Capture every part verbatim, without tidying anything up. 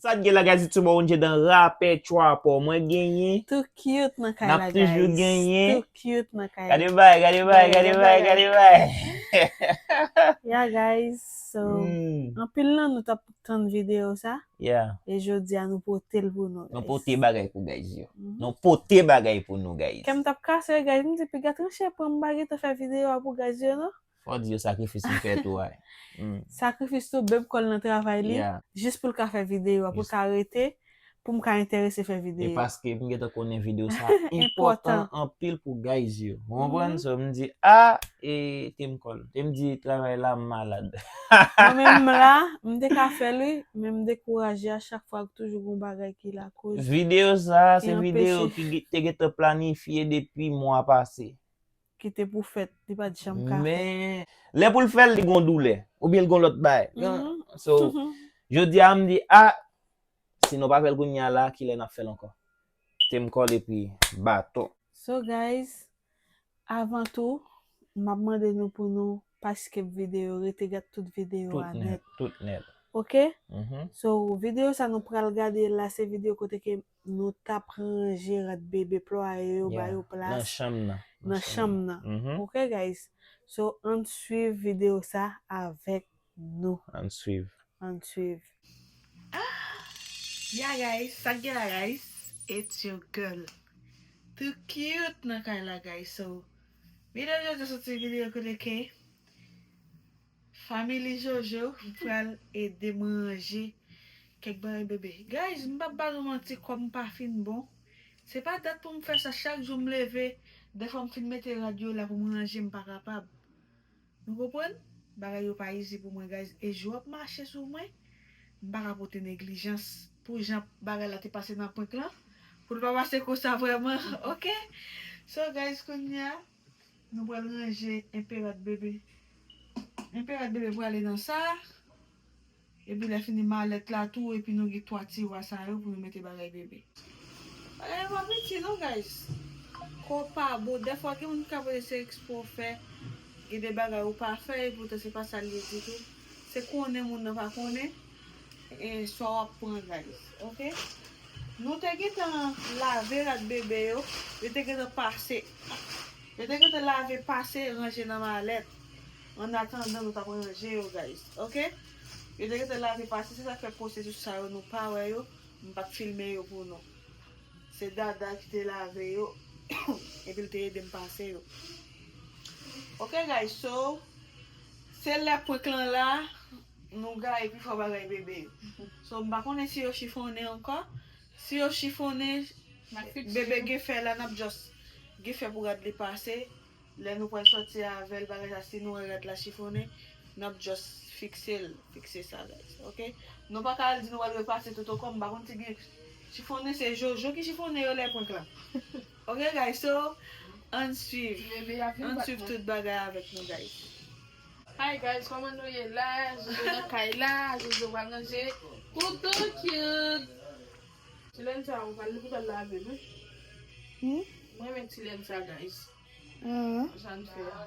Sa t gen la, guys, YouTube, on je dan rapè trapò. Mwen genyen. Too cute nan kay la, guys. N ap toujou genyen. Too cute nan kay la. Gade bay, gade bay, gade bay, gade bay. Yeah, guys. So, anpil nan nou t ap tann videyo sa. Yeah. E jodi a nou pote l pou nou. Nou pote bagay pou guys yo. Nou pote bagay pou nou, guys. Kè m t ap kase, guys. M di piga tranche pran m pa gentan fè videyo a pou guys yo, non? Fò w di yo sakrifis m fè tou a. Sakrifis tou, Bebe kòl nan travay li, jis pou l ka fè videyo a, pou l ka rete, pou m ka enterese fè videyo. E paske m gentan konnen videyo sa enpòtan anpil pou guys yo. Ou konprann? So m di, a, e te m kòl. Te m di travay la, m malad. Mwen menm la, m te ka fè l wi, men m dekouraje a chak fwa, toujou gon bagay ki lakoz. Videyo sa, se videyo ki te gentan planifye depi mwa pase. Ki te pou fèt, li pa t janm ka fèt. Men, lè pou l fè l, li gon doulè. Oubyen l gon lòt bagay. So, jodi a, m di, a, si nou pa fè l kounye a la, kilè n ap fè l ankò? Te m kòl epi baton. So, guys, avan tou, m ap mande nou pou nou pa skip videyo, rete gad tout videyo a nèt. Tout nèt, tout nèt. Ok? So, videyo sa nou pral gade la, se videyo kote ke nou t ap ranje rad bebe, plwaye yo, ba yo plas. Nan chanm nan. Nan chanm nan. Ok, guys? So, ann swiv videyo sa avèk nou. Ann swiv. Ann swiv. Yeah, guys, sa k gen la, guys? It's your girl. Too cute nan kay la, guys. So, videyo jodi a se yon ti videyo kote ke Family Jojo pral ede m ranje kèk bagay bebe. Guys, m p ap ba nou manti, kò m pa fin bon. Se pa dat pou m fè sa, chak jou m leve, dèfwa m fin mete rad yo la pou m ranje, m pa kapab. Nou konprann? Bagay yo pa izi pou mwen, guys. E jou ap mache sou mwen, m pa ka pote neglijans pou jan bagay la te pase nan prank lan, pou l pa pase konsa vrèman, ok? So, guys, kounye a, Nou pral ranje enpe rad bebe. Enpe rad bebe prale nan sa. Epi lè fini malèt la tou, epi nou gen twa tiwa sa yo pou nou mete bagay bebe. Bagay yo pa piti non, guys. Kò pa bon. Dèfwa gen moun ki ka panse se eksprè w fè. Gen de bagay ou pa fè, epoutan se pa sa l ye ditou. Se konnen moun nan pa konnen. E swa w ap pran, guys. Ok? Nou te gentan lave rad bebe yo. Yo te gentan pase. Yo te gentan lave, pase, ranje nan malèt. Annatandan nou t ap ranje yo, guys. Ok? Yo te gentan lave, pase, se sa k fè pwosesis sa yo nou pa wè yo. M pa t filme yo pou nou. Se Dada ki te lave yo. Epi l te ede m pase yo. Ok, guys, so, se lè prank lan la, nou gaye pi fò bagay bebe yo. So, m pa konnen si yo chifonnen ankò. Si yo chifonnen, bebe gen fè la, n ap just gen fè pou rad li pase. Lè nou pral sòti avè l, bagay sa, si nou wè rad la chifonnen, n ap just fikse l, fikse sa, guys, ok? Nou pa ka al di nou pral repase tout ankò, m pa konn si gen chifonnen, se Jojo ki chifonnen yo lè prank lan. Ok, guys, so, ann swiv, ann swiv tout bagay avèk nou, guys. Hi guys, kòman nou ye la? Jojo nan kay la, Jojo pral ranje. Koutou cute. Ti lèn sa, ou pral, li pou pral lave, wi. Hmm? Mwen renmen ti lèn sa, guys. Jan l fè a.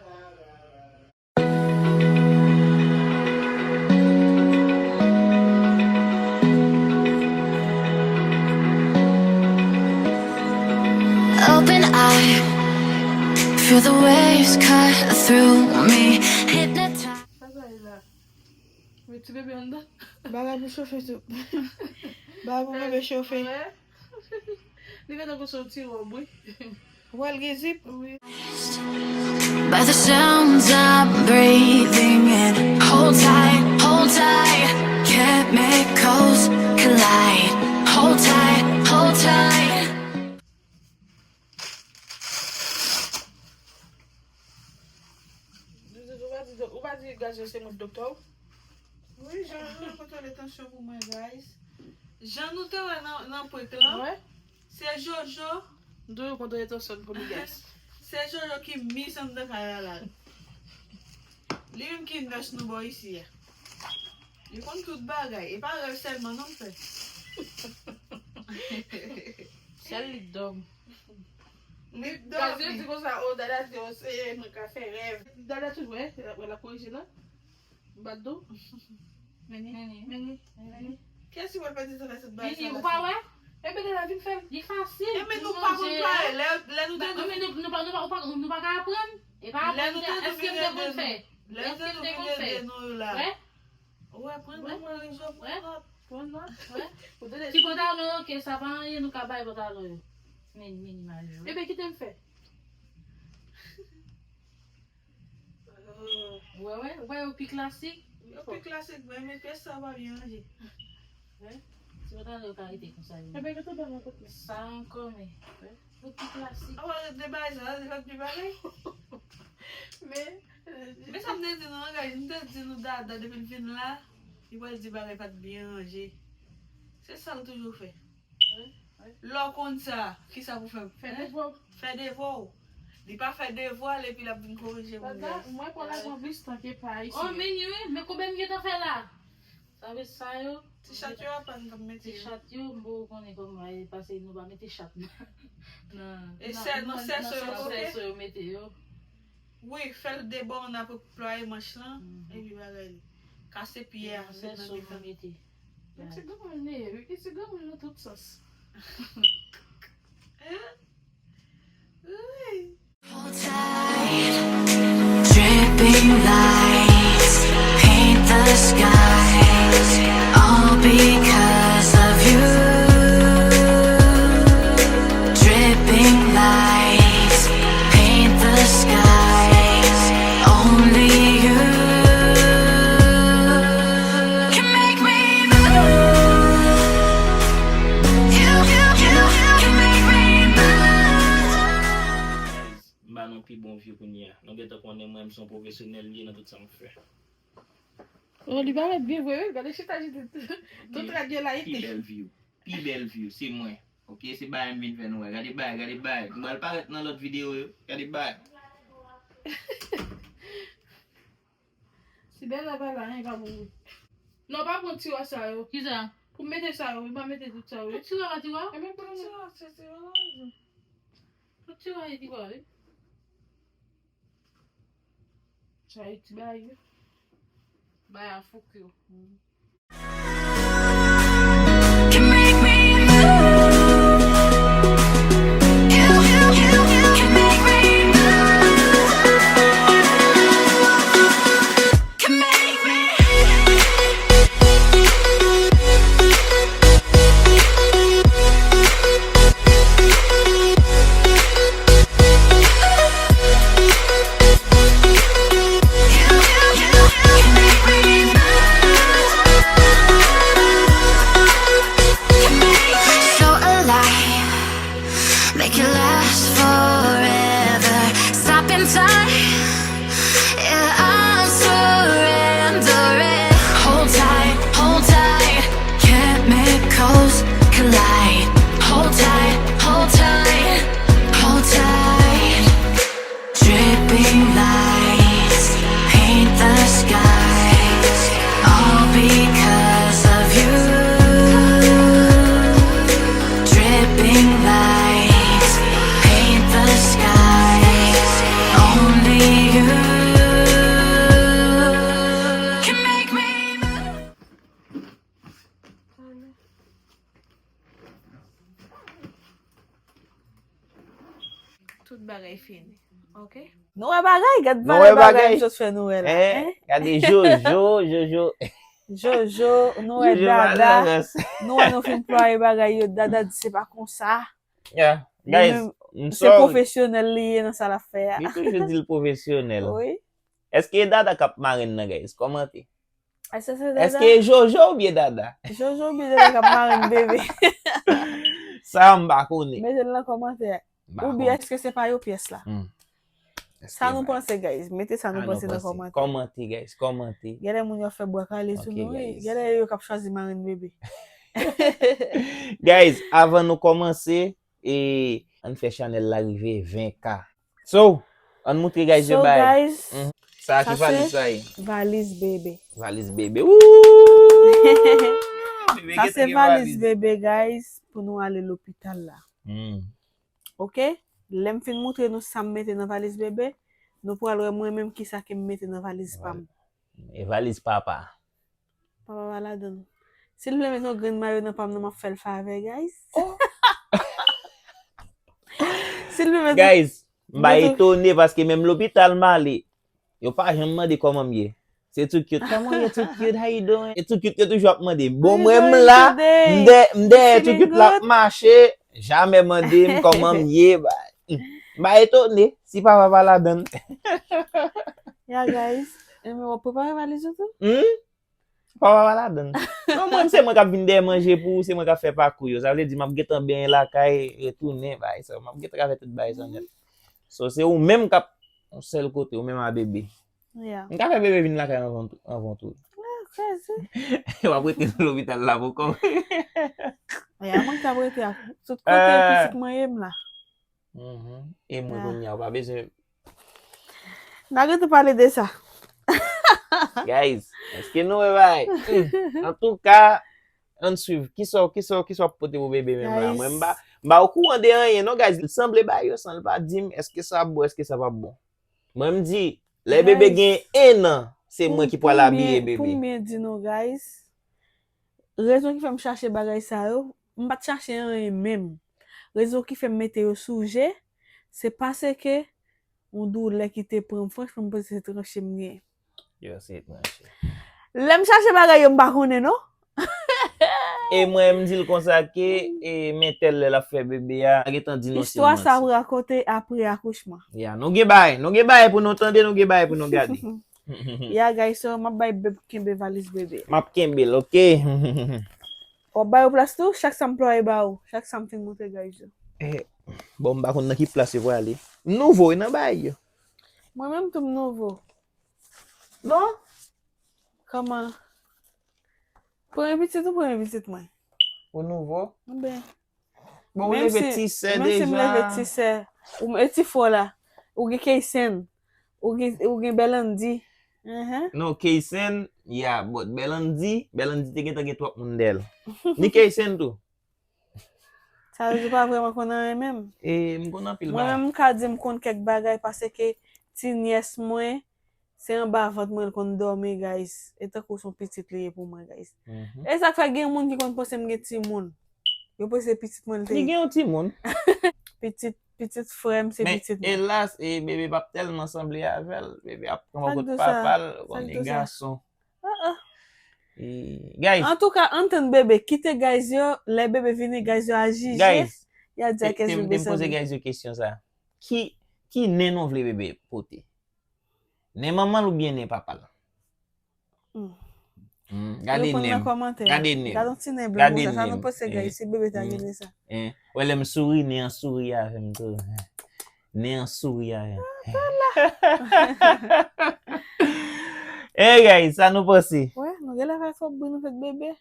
Open eye, feel the waves cut through me. Hypnotized. Sa sa ye la? Met ti bebe anndan. Bagay pou chofe tou. Bagay pou bebe chofe. Li fè tankou se yon ti wòb, wi. Ou wè l gen zip? Wi. By the sounds I'm breathing in. Hold tight, hold tight. Chemicals collide. Hold tight, hold tight. Ou pa di, ou pa di gaz yo se mòd doktè w? Wi, Jojo kontwole tansyon pou mwen, guys. Jan nou te wè nan, nan prank lan, se Jojo. M toujou kontwole tansyon pou li, guys. Se Jojo ki mis anndan kay la la. Li menm ki nurse nou bò isi a. Li konn tout bagay. E pa rèv sèlman non m fè. Sèl li k dòm. Li k dòmi. Gaz yo di konsa, o, Dada di, o, se mwen ka fè rèv. Dada toujou, wè, wè l ap korije, non? M pa t di w? Meni, meni, meni. Kès ki pral pèdi tan fè tout bagay sa? Vini, ou pa wè? Ebyen, dada, vin fè l. Li fasil. Ebyen, nou pa konn plwaye. Lè, lè nou te di, nou pa, nou pa, nou pa ka aprann. E pa aprann, èske m te konn fè? Èske m te konn fè? Wè? Ou wè, pran nan mwen, Rijo, pran nòt. Pran nòt. Wè? Ti pantalon yo, oke, sa pa anyen, nou ka bay pantalon yo. Men, men imaj yo. Ebyen, kite m fè. Wè, wè, wè, yo pi klasik. Yo pi klasik, vre, men pyès sa pa byen ranje. Wè? Ti pantalon yo ka rete konsa, yo. Ebyen, kite m fè mwen kote. Sa ankò, men. Wè? Yo pi klasik. Awa, de bagay sa, de lòt de bagay. Men, men sa m te di nou, an, guys, m te di nou dada depi l vin la, li pral di bagay pa t byen ranje. Se sa l toujou fè. Lè w konn sa, kisa pou fè? Fè devwa w. Fè devwa w. Li pa fè devwa l epi l ap vin korije moun, guys. Mwen pran la pran plis tan ke pa isi. Oh, men wi, men konbyen m gentan fè la? Sa vle sa yo. Ti chat yo apa n k ap mete yo. Ti chat yo, m poko konnen kòman e pase nou pa mete chat nan, nan, e nan, sè, nan, nan sèso yo, nan sèso yo mete yo. Wi, fè l debò, n ap plwaye manch lan, epi bagay li. Kase pye a, met nan sèso pou mete. Men ti granmoun li ye, wi, ki ti granmoun nan tout sans. Wi. Hold tight. Dripping lights paint the skies, all because of you. Dripping lights paint the skies, only you can make me move. You, you, you, you can make me move. M ba nou pi bon view kounye a. Nou gentan konnen mwen, m se yon pwofesyonèl li ye nan tout sa m ap fè. Oh, li parèt byen vre, wi. Gade chita, chita. Tout rad yo la, pi bèl view. Pi bèl view, se mwen. Oke, se bagay m vin fè nou wè. Gade bagay, gade bagay. M pral parèt nan lòt videyo yo. Gade bagay. Si Bella pa la, anyen pa bon. Non, pa pran tiwa sa yo. Kisa? Pou mete sa yo, wi, pa mete tout sa yo. Tout tiwa pa tiwa? E men pran tiwa, se tiwa la. Tout tiwa e tiwa, wi. Sa e ti bagay yo. Bagay a fouk yo. Can make me move. You, you, you, you can make me move. Can make me. So alive, make it last forever. Stop in time, yeah, I'm surrendering. Hold tight, hold tight, chemicals collide. Hold tight, hold tight, hold tight. Dripping lights paint the skies, all because of you. Dripping lights paint the skies, only you can make me move. Tout bagay fini. Oke? Nou wè bagay, gad valè bagay m sot fè nou wè la. Hein? Gade Jojo, Jojo. Jojo, nou wè dada. Nou wè nou fin plwaye bagay yo, dada di se pa konsa. Yeah. Guys, m se pwofesyonèl li ye nan sa l ap fè a. Li toujou di l pwofesyonèl. Wi. Èske e dada k ap marenn nan, guys? Kòmante. Èske se dada? Èske e Jojo oubyen dada? Jojo oubyen dada k ap marenn bebe? Sa a m pa konnen. Mete l nan kòmantè. Oubyen èske se pa yo pyès la? Hmm. Sa nou panse, guys? Mete sa nou panse nan kòmantè. Kòmante, guys, kòmante. Genlè moun yo ap fè bwa kale sou nou, wi. Genlè yo k ap chwazi marenn bebe. Guys, avan nou kòmanse, e, ann fè chanèl la rive ven K. So, ann moutre guys yo bay. So, guys, sa ki valiz sa ye? Valiz bebe. Valiz bebe. Woo! Sa se valiz bebe, guys, pou nou ale lopital la. Hmm. Oke? Lè m fin moutre nou sa m mete nan valiz bebe, nou pral wè mwen menm kisa ke m mete nan valiz pa m. E valiz papa. Papa pa ladan l. Si l vle met yon grenn mayo nan pa m nan, m ap fè l favè, guys. Si l vle met yon Guys, m pa etone paske menm lopital m ale, yo pa janm mande kòman m ye. Se too cute. Kòman w ye, too cute? How you doing? E too cute yo toujou ap mande. Bon, mwen m la, m dèyè, m dèyè too cute la ap mache, jamè mande m kòman m ye. Ba, m pa etone si papa pa ladann. Yeah, guys. E men w ap prepare valiz ou tou? Hmm? Papa pa ladann. Non, mwen, se mwen k ap vin dèyè manje pou ou, se mwen k ap fè pakou yo. Sa vle di, m ap gentan benyen lakay, retounen, bagay sa. M ap gentan ka fè tout bagay sa nèt. So, se ou menm k ap yon sèl kote, ou menm a bebe. Yeah. M ka fè bebe vin lakay anvan tou, anvan tou. Ah, crazy. W ap rete nan lopital la pou kòm. Yeah, mwen k ap rete ak tout kote pitit mwen ye m la. Mhm. E mwen kounye a, ou pa bezwen. N a gentan pale de sa. Guys, èske nou wè bagay? Hmm. Antouka, ann swiv. Kisa, kisa, kisa w ap pote pou bebe menm la? Mwen, m pa, m pa okouran de anyen, non, guys. Li sanble bagay yo san l pa di m, èske sa ap bon, èske sa p ap bon. Mwen, m di, lè bebe gen en an, se mwen ki pral abiye bebe. Pou m byen di nou, guys, rezon ki fè m chache bagay sa yo, m pa t chache anyen menm. Rezon ki fè m mete yo sou je, se paske yon doulè ki te pran m, franchman, m panse se tranche m gen. Yo, se tranche. Lè m chache bagay yo, m pa konnen, non. E mwen, m di l konsa ke, e, men tèl lè l ap fè bebe a, gentan di nou se manti. Istwa sa ap rakonte apre akouchman. Ya, nou gen bagay, nou gen bagay pou nou tande, nou gen bagay pou nou gade. Ya, guys, so, m ap bay bebe, kenbe valiz bebe. M ap kenbe l, oke? W ap ba yo plas tou, chak sa m plwaye ba ou, chak sa m fin montre guys yo. Eh, bon, m pa konn nan ki plas yo prale. M nouvo, wi, nan bagay yo. Mwen menm tou m nouvo. Non? Kòman? Premye pitit ou premye pitit mwen? Ou nouvo? Bon, ou leve ti sè deja. Menm si m leve ti sè, ou, e ti frè w la, ou gen Keysen, ou gen, ou gen Bèlandi. Mhm. Non, Keysen, ya, but Bèlandi, Bèlandi te gentan gen twòp moun dèyè l. Ni Keysen tou. Sa vle di w pa vrèman konn anyen menm. E, m konn anpil bagay. Mwen menm, m ka di m konn kèk bagay paske ti nyès mwen, se anba vant mwen l konn dòmi, guys. E tankou se yon pitit li ye pou mwen, guys. Mhm. E sa k fè gen moun ki konn panse m gen timoun. Yo panse pitit mwen l te ye. Li gen yon timoun. Pitit, pitit frè m, se pitit mwen. Men, elas, e bebe p ap tèlman sanble avè l. Bebe ap pran kot papa l, konn li gason. Ah, ah. E, guys. Antouka, ann tann bebe. Kite guys yo, lè bebe vini, guys yo a jije. Guys, y a di a kès bebe sanble. Te, te m poze guys yo kesyon sa. Ki, ki nen nou vle bebe pote? Nen manman l oubyen nen papa l? Hmm. Hmm, gade nen. Gade nen. Gade yon ti nen blan konsa. Sa nou panse, guys, si bebe ta gen nen sa? Eh, wè lè m souri, nen an souri avè m tou. Nen an souri avè m. Eh, guys, sa nou panse? Wè, nou genlè fè twòp bri, nou fèk bebe.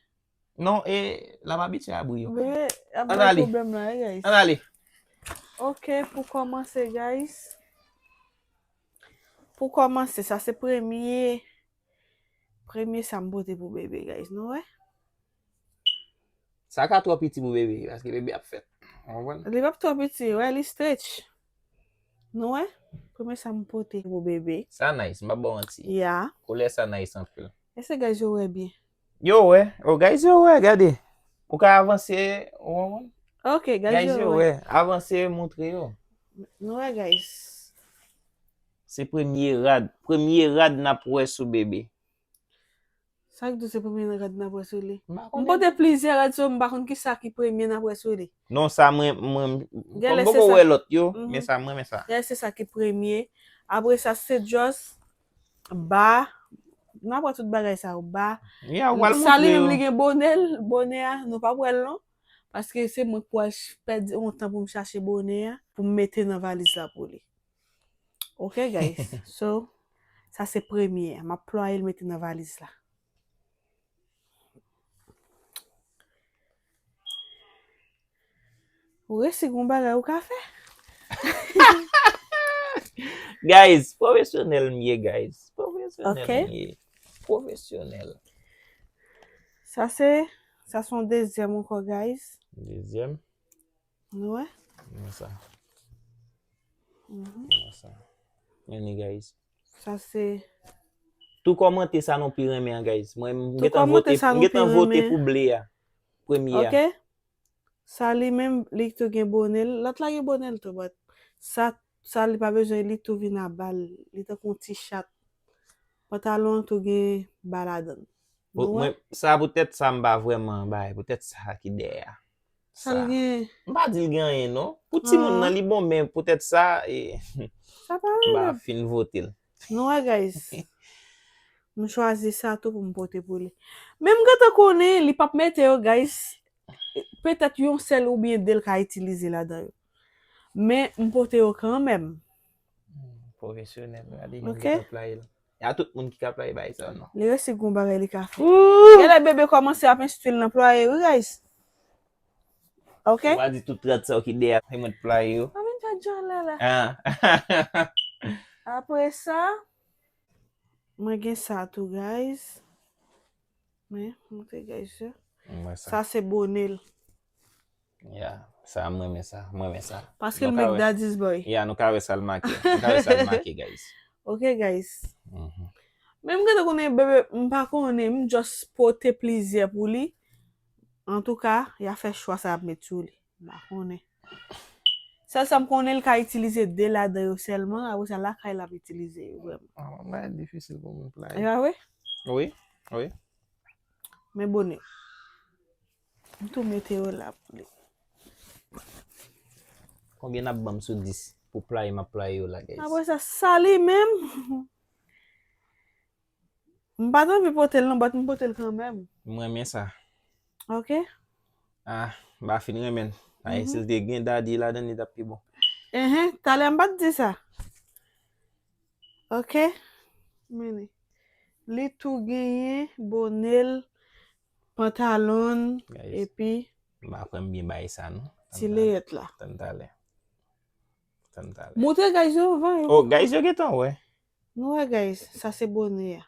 Non, e, l ap abitye a bri yo. Bebe ap bay pwoblèm la, wi, guys. Ann ale. Ok, pou kòmanse, guys. Pou kòmanse, sa se premye, premye sa m pote pou bebe, guys. Nou wè? Sa ka twò piti pou bebe, paske bebe ap fèt. Ou konprann? Li p ap twò piti, wè, li stretch. Nou wè? Premye sa m pote pou bebe. Sa nice, m p ap ba w manti. Ya. Koulè sa nice anpil. Èske guys yo wè byen? Yo wè. Oh, guys yo wè, gade. Ou ka avanse, ou konprann? Ok, guys yo wè. Avanse, montre yo. Nou wè, guys. Se premye rad, premye rad n ap wè sou bebe. Sa k di w se premye rad n ap wè sou li? M pa konnen. M pote plizyè rad sou, m pa konn kisa ki premye n ap wè sou li. Non, sa mwen, mwen, m poko wè lòt yo, men sa mwen, men sa. Genlè se sa ki premye. Apre sa, se just ba. N ap wè tout bagay sa yo, ba. Ya, w al montre yo. Sa li menm, li gen bonè l, bonè a, nou p ap wè l non. Paske se mwen k pral ch-, pèdi yon tan pou m chache bonè a, pou m mete nan valiz la pou li. Ok, guys. So, sa se premye a. M ap plwaye l mete nan valiz la. Ou resi gon bagay ou ka fè. Guys, pwofesyonèl m ye, guys. Pwofesyonèl m ye. Pwofesyonèl. Sa se, sa se yon dezyèm ankò, guys. Dezyèm. Nou wè? Men sa. Mhm. Men sa. Men li, guys. Sa se Tou kòmante sa nou pi renmen an, guys. Mwen, m Tou gentan kòmante vote, sa m nou pi gentan vote renmen. Pou ble a. Premye a. Ok? Sa li menm, li tou gen bone l. Lòt la gen bone l tou, but sa, sa li pa bezwen, li tou vin a bal. Li tankou yon ti chat. Pantalon an tou gen ba ladan l. Pou Nou wè? Mwen, sa poutèt sa m pa vrèman bay, poutèt sa ki dèyè a. Sa l Sa. Gen? M pa di l gen anyen, non. Pou timoun nan, Ah. Li bon, men poutèt sa, e, Sa pa m pa anyen. Fin vote l. Nou wè, guys. M chwazi sa tou pou m pote pou li. Men m gentan konnen, li p ap mete yo, guys. Petèt yon sèl oubyen de l ka itilize ladan yo. Men m pote yo kanmenm. Hmm, pwofesyonèl, gade jan Ok. Li ka play l. A tout moun ki ka play bay sa, non. Li resi gon bagay li ka fè. Woo! Genlè bebe kòmanse ap enstwi l nan plwaye, wi, guys. Ok? Ou pa di tout rad sa yo ki dèyè, se mwen t play yo. Pa vin fè djòlè la. Ah. Apre sa, mwen gen sa tou, guys. Men, montre, guys, yo. Mwen sa. Sa se bone l. Yeah, sa, mwen renmen sa, mwen renmen sa. Paske l make daddy's boy. Yeah, nou ka wè sa l make. Nou ka wè sa l make, guys. Ok, guys. Mhm. Men m gentan konnen, bebe, m pa konnen, m just pote plizyè pou li. Antouka, y a fè chwa sa y ap met sou li. M pa konnen. Sèl sa m konnen, l ka itilize de ladan yo sèlman, apre sa, lakay l ap itilize yo vrèman. Ah, mwen, difisil pou mwen play. E pa vre? Wi, wi. Men bone. M tou mete yo la pou li. Konbyen n ap ban m sou dis pou play m ap play yo la, guys? Apre sa, sa li menm. M pa t anvi pote l non, but m pote l kanmenm. Mwen renmen sa. Ok. Ah, m pa fin renmen l. Ay, Mhm. Si l te gen daddy ladan li, t ap pi bon. Enhen, talè m pa t di sa. Ok. Men li. Li tou genyen bone l, pantalon, Guys. Epi M pa kwè m byen bay sa, non. Ti leyèt la. Tann talè. Tann talè. Montre guys yo anvan yo. Oh, guys yo gentan wè. Nou wè guys, sa se bone a.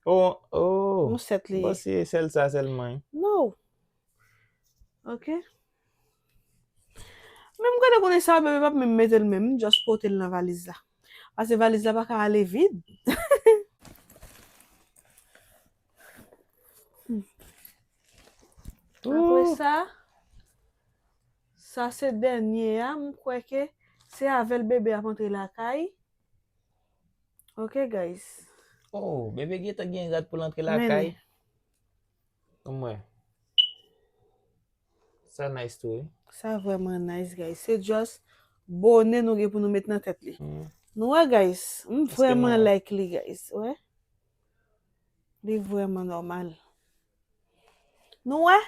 Oh, oh. Yon sèt li ye. Bon, se sèl sa sèlman, wi. No. Ok. Menm kote konnen sa, bebe p ap menm mete l menm, m just pote l nan valiz la. Paske valiz la pa ka ale vid. Apre sa, sa se dènye a, m kwè ke se avè l bebe ap antre lakay. Ok, guys. Oh, bebe gentan gen rad pou l antre lakay. Ann wè. Sa nice tou, wi. Sa vrèman nice, guys. Se just bone nou gen pou nou met nan tèt li. Mm. Nou wè, guys? M vrèman like li, guys. Wè? Li vrèman nòmal. Nou wè?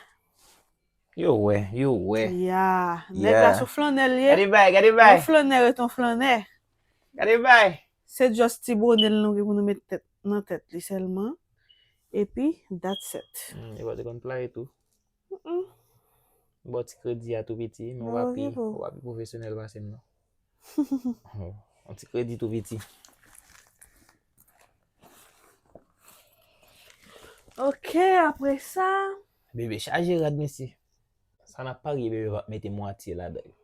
Yo wè, yo wè. Ya. Nèg la sou flannè l ye. Gade bay, gade bay. Yon flannè ret yon flannè. Gade bay. Se just ti bone l nou gen pou nou met tèt, nan tèt li sèlman. Epi, that's it. Hmm, e pa te konn play tou. Mm-mm. Ba w ti kredi a tou piti, men w pa pi, w pa pi pwofesyonèl pase m non. Yon ti kredi tou piti. Ok, apre sa. Bebe chaje rad, mesye. Sa n ap parye, bebe p ap mete mwatye ladan yo.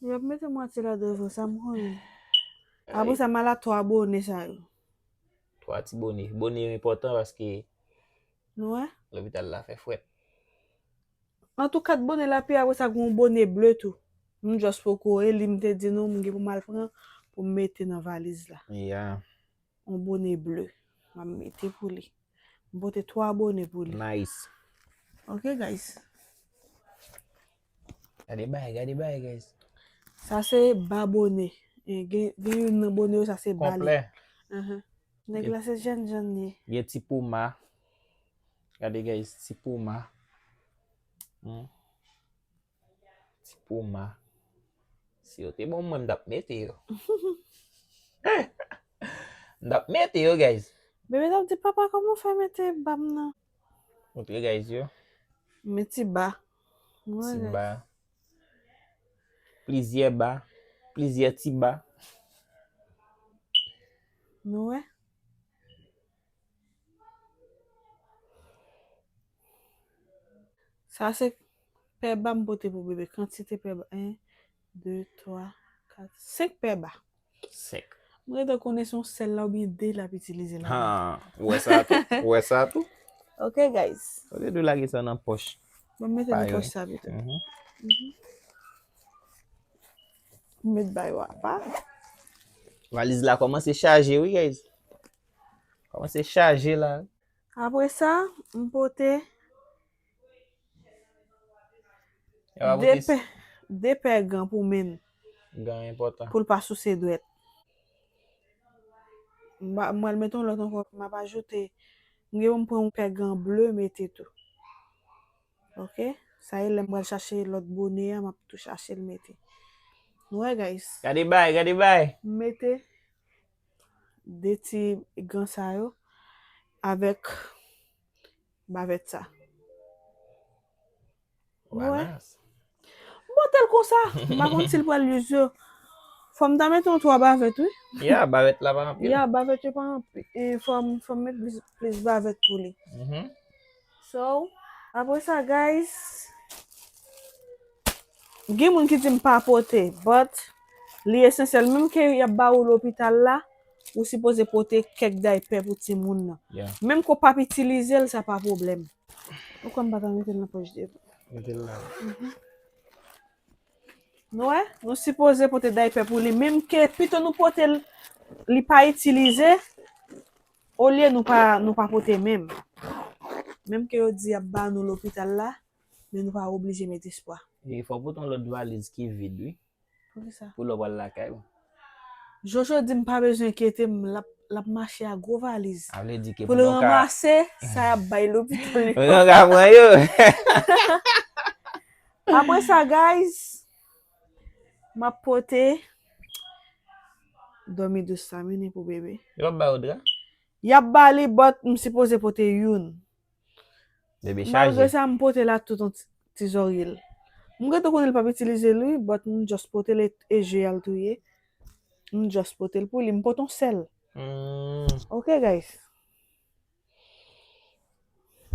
Yo ap mete mwatye ladan yo, sa m konnen. Apre sa, m al a twa bone sa yo. Twa ti bone. Bone yo enpòtan paske Nou wè? Lopital la fè frèt. Antouka, bone la pi apre sa, gen yon bone ble tou. M just poko eli, m te di nou, m gen pou m al pran, pou m mete nan valiz la. Ya. Yon bone ble. M ap mete pou li. M pote twa bone pou li. Nice. Ok, guys. Gade bay, gade bay, guys. Sa se ba bone. E, gen, gen youn nan bone yo, sa se ba li. Konplè. Nèg la se jèn jèn li ye. Gen ti puma. Gade, guys, ti puma. Hmm. Ti puma. Si yo te ban mwen, m t ap mete yo. M t ap mete yo, guys. Bebe t ap di, "Papa, kòman w fè mete ba m nan?" Montre, guys, yo. Men ti ba. Ti ba. Plizyè ba. Plizyè ti ba. Nou wè? Sa se pè ba m pote pou bebe. Kantite pè ba. En, de, twa, kat, senk pè ba. Senk. M rete konnen se yon sèl la oubyen de l ap itilize la. Ha, ou wè sa tou? Ou wè sa tou? Ok, guys. Ou te dwe lage sa nan pòch. Bon, m mete nan pòch sa pito. Mhm. Mhm. M met bay wa pa. Valiz la kòmanse chaje, wi, guys. Kòmanse chaje la. Apre sa, m pote de pè, de pè gan pou men m. Gan enpòtan. Pou l pa souse dwèt. M pa, m pral mete yon lòt ankò, m ap ajoute. M gen pou m pran yon pè gan ble mete tou. Ok? Sa e lè m pral chache lòt bonè a, m ap tou chache l mete. Nou wè, guys? Gade bay, gade bay. M mete de ti gan sa yo avèk bavèt sa. Ou wè? Bananas. M pote l konsa. M pa konn si l pral use yo. Fò m ta mete yon twa bavèt, wi. Ya, bavèt la pa anpil. Ya, bavèt yo pa anpil. E fò m, fò m met plis, plis bavèt pou li. Mhm. So, apre sa, guys, gen moun ki di m pa pote, but li esansyèl. Menm ke y ap ba ou lopital la, ou sipoze pote kèk daypè pou timoun nan. Yeah. Menm ke w p ap itilize l, sa pa pwoblèm. Ou kwè m pa ta mete l nan pòch devan? Mete l la. Mhm. Nou wè? Nou sipoze pote daypè pou li. Menm ke pito nou pote l, li pa itilize, olye nou pa, nou pa pote menm. Menm ke yo di y ap ba nou lopital la, men nou pa oblije met espwa. E fò w pote yon lòt valiz ki vid, wi. Poukisa? Pou lè w pral lakay ou. Jojo di m pa bezwen enkyete m, l ap, l ap mache ak gwo valiz. Sa vle di ke pou l ranmase sa y ap bay lopital yo. Pou nou ka pran yo. Apre sa, guys, m ap pote dòmi dous sa, mennen pou bebe. Yo p ap ba yo dra? Y ap ba li, but m sipoze pote youn. Bebe chaje. Malgre sa, m pote l ak tout yon ti, ti zòrye l. M gentan konnen l p ap itilize l, wi, but m just pote l e, e je a l tou ye. M just pote l pou li. M pote yon sèl. Hmm. Ok, guys.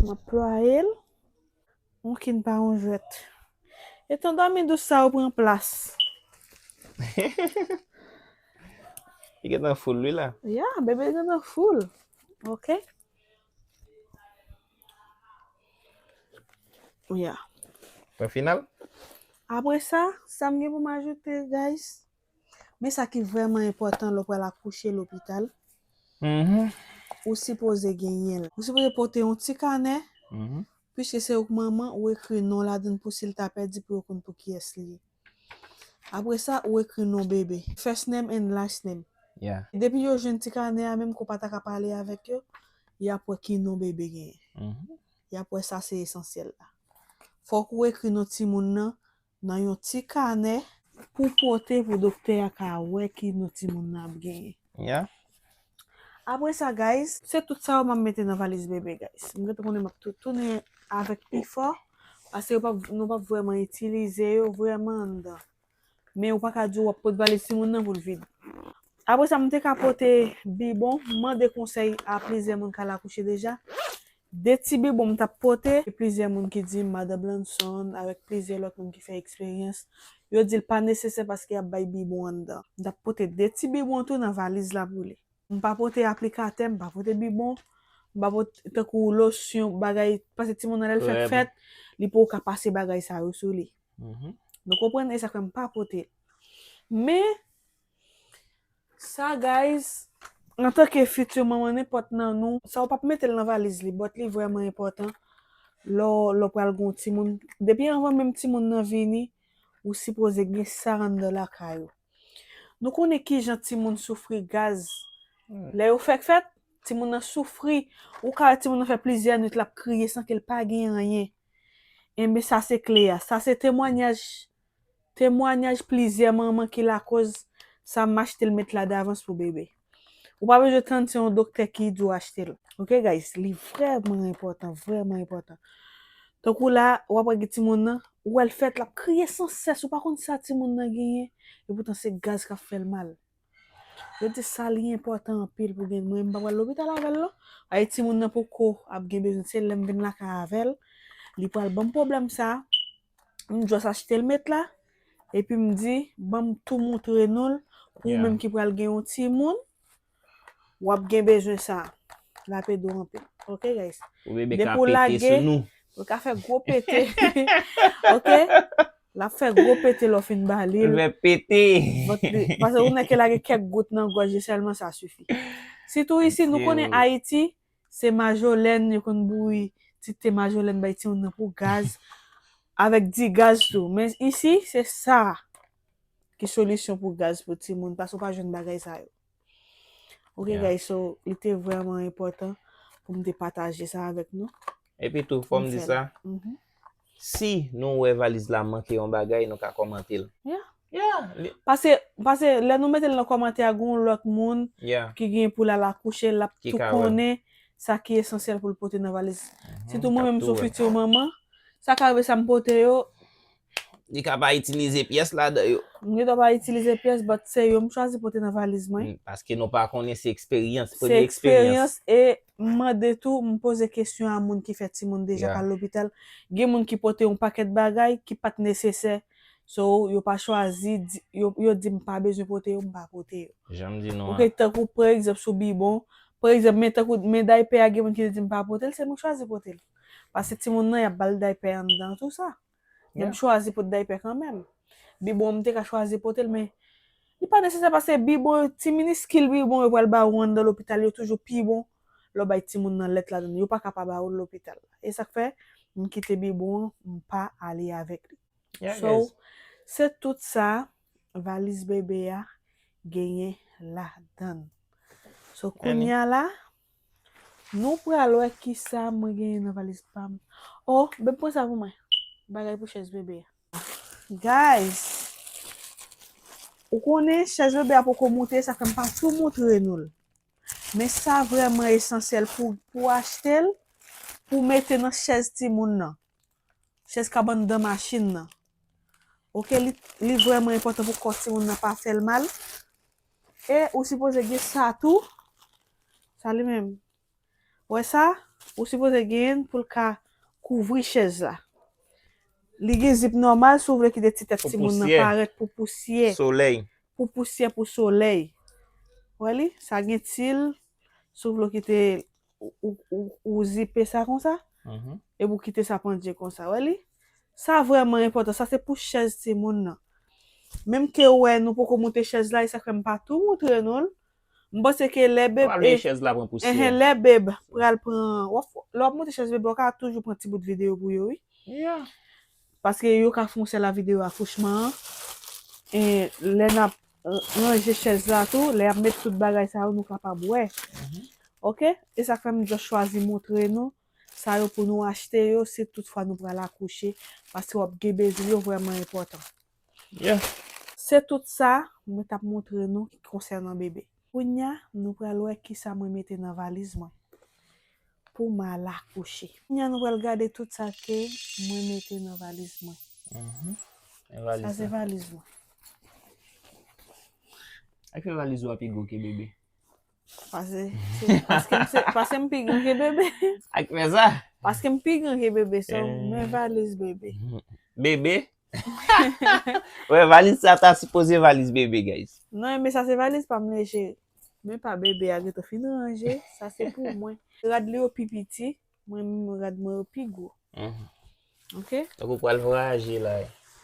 M ap plwaye l. Yon kin pa yon jwèt. E tan dòmi dous sa yo pran plas. Li gentan full, wi, la. Ya, bebe gentan full. Ok. Ya. Pwen final? Apre sa, sa m gen pou m ajoute, guys, men sa ki vrèman enpòtan lè w pral akouche lopital, mhm, ou sipoze genyen l. Ou sipoze pote yon ti kanè, mhm, piske se ou k manman, ou ekri non ladan l pou si l ta pèdi, pou yo konn pou kiyès li ye. Apre sa, ou ekri non bebe. First name and last name. Yeah. Depi yo jwenn ti kanè a, menm ke w pa ta ka pale avèk yo, y ap wè ki non bebe genyen. Mhm. Y ap wè sa se esansyèl la. Fòk ou ekri non timoun nan nan yon ti kanè pou pote pou doktè a ka wè ki non timoun nan ap genyen. Yeah. Apre sa, guys, se tout sa yo m ap mete nan valiz bebe, guys. M gentan konnen m ap tou tounen avèk pi fò, paske yo p ap, nou p ap vrèman itilize yo vrèman anndan. Men ou pa ka di w ap pot valiz timoun nan pou l vid. Apre sa, m te ka pote bibon, m mande konsèy a plizyè moun k al akouche deja. De ti bibon m t ap pote, e plizyè moun ki di m, Madan Blanson, avèk plizyè lòt moun ki fè eksperyans, yo di l pa nesesè paske y ap bay bibon anndan. M t ap pote de ti bibon tou nan valiz la pou li. M pa pote aplikatè, m pa pote bibon, m pa pote tankou losyon, bagay, paske timoun nan lè l fèk fèt, li poko ka pase bagay sa yo sou li. Mhm. Nou konprann? E sa k fè m pa pote l. Men, sa, guys, antanke fiti manman, nenpòt nan nou, sa w p ap mete l nan valiz li, but li vrèman enpòtan lè w, lè w pral gen yon timoun. Depi anvan menm timoun nan vini, ou sipoze gen sa anndan lakay ou. Nou konnen kijan timoun soufri gaz. Hmm. Lè yo fèk fèt, timoun nan soufri. Ou ka wè timoun nan fè plizyè nwit l ap kriye san ke l pa gen anyen. Enben, sa se kle a. Sa se temwanyaj, temwanyaj plizyè manman ki lakoz sa m achte l met la davans pou bebe. Ou pa bezwen tann se yon doktè ki di w achte l. Ok, guys, li vrèman enpòtan, vrèman enpòtan. Tankou la, w ap wè gen timoun nan, ou wè l fèt, l ap kriye san sès, ou pa konn sa timoun nan genyen, epoutan se gaz k ap fè l mal. Yo di sa li enpòtan anpil pou gen, mwen m pa pral lopital avè l non. Ay timoun nan poko ap gen bezwen, se lè m vin lakay avè l, li pral ban m pwoblèm sa. M just achte l met la, epi m di, ban m tou moutre nou l, Pou ou menm ki pral gen yon timoun, w ap gen bezwen sa. L ap ede w anpil. Ok, guys? Pou bebe ka pete sou nou. Depi w lage, l ka fè gwo pete. Ok? L ap fè gwo pete lè w fin ba li l. L fè pete. Vant li, paske ou nèk lage kèk gout nan gòj li sèlman, sa sifi. Sitou isi, nou konnen Ayiti, se majolèn, yo konn bouyi ti te majolèn bay timoun nan pou gaz, avèk di gaz tou. Men isi, se sa ki solisyon pou gaz pou timoun, paske w pa jwenn bagay sa yo. Ok, guys, so, li te vrèman enpòtan pou m te pataje sa avèk nou. Epi tou, fò m di sa, si nou wè valiz la manke yon bagay, nou ka kòmante l. Yeah. Yeah, li Pase, pase, lè nou mete l nan kòmantè a, gen yon lòt moun ki gen pou l al akouche, l ap tou konnen sa ki esansyèl pou l pote nan valiz. Sitou mwen menm, sou fiti manman, sa ka rive sa m pote yo, Li ka pa itilize pyès ladan yo. M gen dwa pa itilize pyès, but se yo m chwazi pote nan valiz mwen. Mm, paske nou pa konnen, se eksperyans, premye eksperyans. Se eksperyans, e m mande tou, m poze kesyon a moun ki fè timoun deja k al lopital. Gen moun ki pote yon pakèt bagay ki pa t nesesè. So, yo pa chwazi, di- yo, yo di m pa bezwen pote yo, m pa pote yo. Jan m di nou an. Ok, tankou, pa egzanp, sou bibon. Pa egzanp, men tankou, men daypè a, gen moun ki te di m pa pote l, se mwen k chwazi pote l. Paske timoun nan, y ap ba l daypè anndan tou sa. Men m chwazi pote daypè kanmenm. Bibon, m te ka chwazi pote l, men li pa nesesè, paske bibon, ti miniskil bibon yo pral ba ou anndan lopital, yo toujou pi bon lè w bay timoun nan lèt ladan l. Yo pa ka pa ba ou l lopital. E sa k fè, m kite bibon an, m pa ale avèk li. So, se tout sa valiz bebe a genyen ladan l. So, kounye a la, nou pral wè kisa mwen genyen nan valiz pa m. Oh, babe, pran sa pou mwen. Bagay pou chèz bebe a. Guys, ou konnen chèz bebe a poko moute, sa fè m pa tou montre nou l. Men sa vrèman esansyèl pou, pou achte l, pou mete nan chèz timoun nan. Chèz k ap anndan machin nan. Ok, li, li vrèman enpòtan pou kò timoun nan pa fè l mal. E ou sipoze gen sa tou. Sa li menm. Wè sa? Ou sipoze genyen l pou l ka kouvri chèz la. Li gen zip nòmal si w vle kite ti tèt timoun nan parèt pou pousyè. Solèy. Pou pousyè, pou solèy. Wè li? Sa gen til. Si w vle w kite ou, ou, ou, ou zipe sa konsa, epi w kite sa pandye konsa. Wè li? Sa vrèman enpòtan. Sa se pou chèz timoun nan. Menm ke w wè nou poko moute chèz la, e sa k fè m pa tou montre nou l. M panse ke lè bebe, chèz la pran pousyè. Enhen, lè bebe pral pran, w ap, lè w ap moute chèz bebe, w ka toujou pran ti bout videyo pou yo, wi. Yeah. Paske yo ka fè yon sèl a videyo akouchman an. E lè n ap, e, ranje chèz la tou, lè y ap met tout bagay sa yo, nou kapab wè. Ok? E sa k fè m just chwazi montre nou sa yo pou nou achte yo, si tout fwa nou pral akouche, paske w ap gen bezwen yo, vrèman enpòtan. Yeah. Se tout sa mwen t ap montre nou ki konsènan bebe. Kounye a, nou pral wè kisa mwen mete nan valiz mwen pou m al akouche. Kounye a, nou pral gade tout sa ke mwen mete nan valiz mwen. Mhm. Sa se valiz mwen. Ak fè valiz ou a pi gwo ke bebe. Paske, se, paske m se, paske m pi gran ke bebe. Ak fè sa? Paske m pi gran ke bebe, so, men valiz bebe. Bebe? Wè, valiz sa ta sipoze valiz bebe, guys. Non, men sa se valiz pa m li ye, cheri. Men pa bebe a gentan fin ranje, sa se pou mwen. Rad li yo pi piti, mwen menm rad mwen yo pi gwo. Mhm. Ok? Donk ou pral vwayaje la.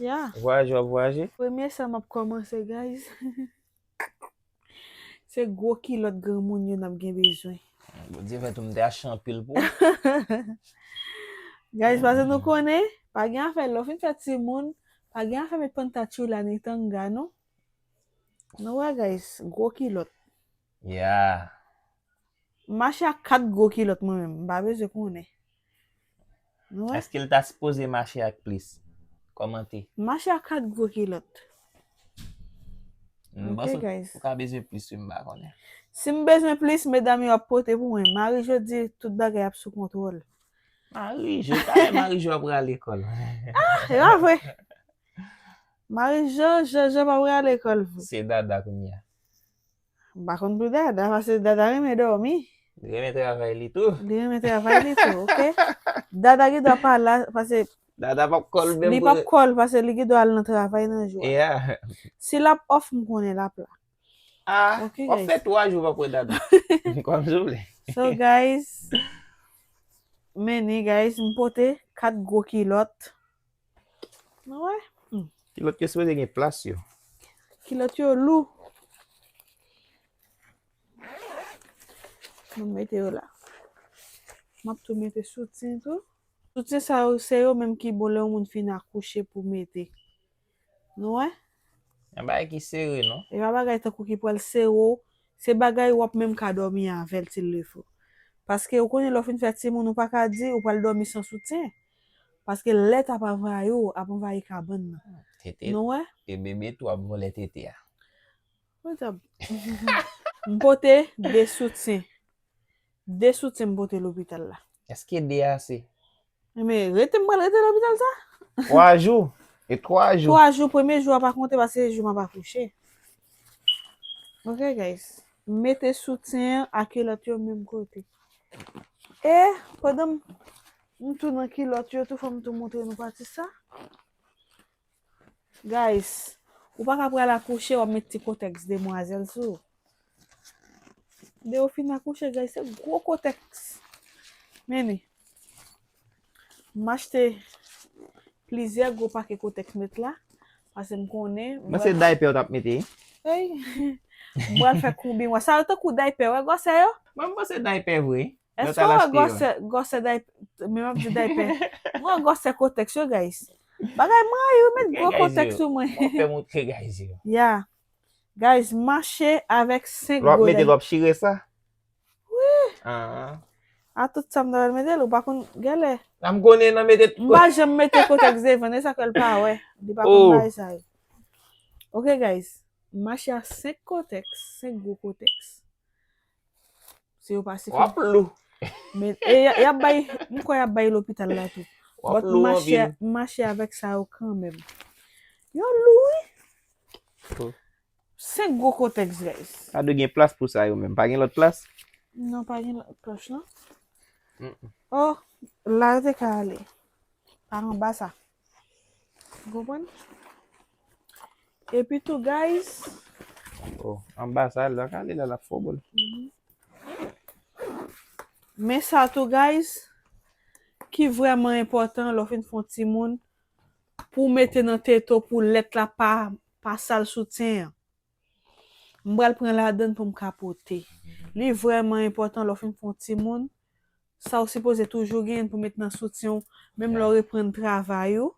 Yeah. Vwayaje, w ap vwayaje? Premye sa m ap kòmanse, guys. Se gwo kilòt granmoun yo n ap gen bezwen. Bondye fè tou m te achte anpil pou ou. Guys, paske nou konnen, pa gen afè lè w fin fè timoun, pa gen afè met pantatyoula ni tanga, non. Nou wè, guys, gwo kilòt. Yeah. M mache ak kat gwo kilòt mwen menm, m pa bezwen konnen. Nou wè? Èske l ta sipoze mache ak plis? Kòmante. M mache ak kat gwo kilòt. M panse ou ka bezwen plis, wi, m pa konnen. Si m bezwen plis, medam yo ap pote pou mwen. Mari Jo di tout bagay ap sou kontwòl. Mari Jo, talè Mari Jo ap pral lekòl. Ah, e pa vre. Mari Jo, Jo, Jo pa pral lekòl vre. Se Dada kounye a. M pa konn pou Dada, paske Dada renmen dòmi. Li renmen travay li tou. Li renmen travay li tou, ok? Dada gen dwa pa la, paske Dada p ap kòl menm li p ap kòl, paske li gen dwa al nan travay nan jou a. Yeah. Si l ap off, m konnen l ap la. Ah, Ok, w ap guys. Fè twa jou w ap wè dada. Kòm souple. So, guys, men ni, guys, m pote kat gwo kilòt. Nou wè? Kilòt yo sipoze gen plas yo. Kilòt yo lou. Mwen mete yo la. M ap tou mete soutyen tou. Soutyen sa yo, se yo menm ki bon lè yon moun fin akouche pou mete. Nou wè? Yon bagay ki sere, non? E pa bagay tankou ki pral sere w. Se bagay w ap menm ka dòmi avè l si l le fo. Paske ou konnen lè w fin fè timoun, ou pa ka di ou pral dòmi san soutyen. Paske lèt ap anvayi w, ap anvayi kabann nan. Tete. Nou wè? E bebe tou ap vòlè tete a. Mwen t ap M pote de soutyen. De soutyen m pote lopital la. Èske de ase? Men rete m pral rete lopital sa? Twa jou. E twa jou. Twa jou, premye jou a pa konte paske se jou m ap akouche. Ok, guys. M mete soutyen an ak kilòt yo menm kote. E pandan m, m tou nan kilòt yo tou, fò m tou montre nou pati sa. Guys, ou pa ka pral akouche, w ap met ti kotèks demwazèl sou ou. De ou fin akouche, guys, se gwo kotèks. Men ni. M achte plizyè gwo pake kotèks met la. Paske m konnen. Mwen se daypè w t ap mete. Hey, m pral fè konbyen mwa. Sa yo tankou daypè, wè gwosè yo? Mwen mwen se daypè vre. Èske w wè gwosè, gwosè daypè? Men m ap di daypè. M wè gwosè kotèks yo, guys. Bagay mwen yo met gwo kotèks sou mwen. Mwen fè moutre guys yo. Ya. Guys, mache avèk senk Lò ap mete goulè. Lò ap chire sa? Wi. Ah. A tout sa m ta pral mete l, ou pa konn gèlè. Nan m konnen nan mete M pa janm mete kotèks devan, e sa ke l pa wè. Li pa Oh. konn bagay sa yo. Ok, guys. M mache a senk kotèks, senk gwo kotèks. Si yo pa W ap lou. Men, e, y, y ap bay, m kwè y ap bay lopital la tou. W ap But lou mache, anpil. mache avèk sa yo kanmenm. Yo lou, wi. Oh. Senk gwo kotèks, guys. Pa dwe gen plas pou sa yo menm. Pa gen lòt plas? Non, pa gen lòt plas, non. Mm-mm. Oh, la yo te ka ale. Pa anba sa. Ou konprann? Epi tou, guys. Oh, anba sa, la ka ale la, l ap fò bòl. Men sa tou, guys, ki vrèman enpòtan lè w fin fè yon timoun, pou w mete nan tete w pou lèt la pa, pa sal soutyen an. M pral pran ladann pou m ka pote. Li vrèman enpòtan lè w fin fè yon timoun, sa w sipoze toujou genyen pou met nan soutyen w, menm lè w reprann travay ou,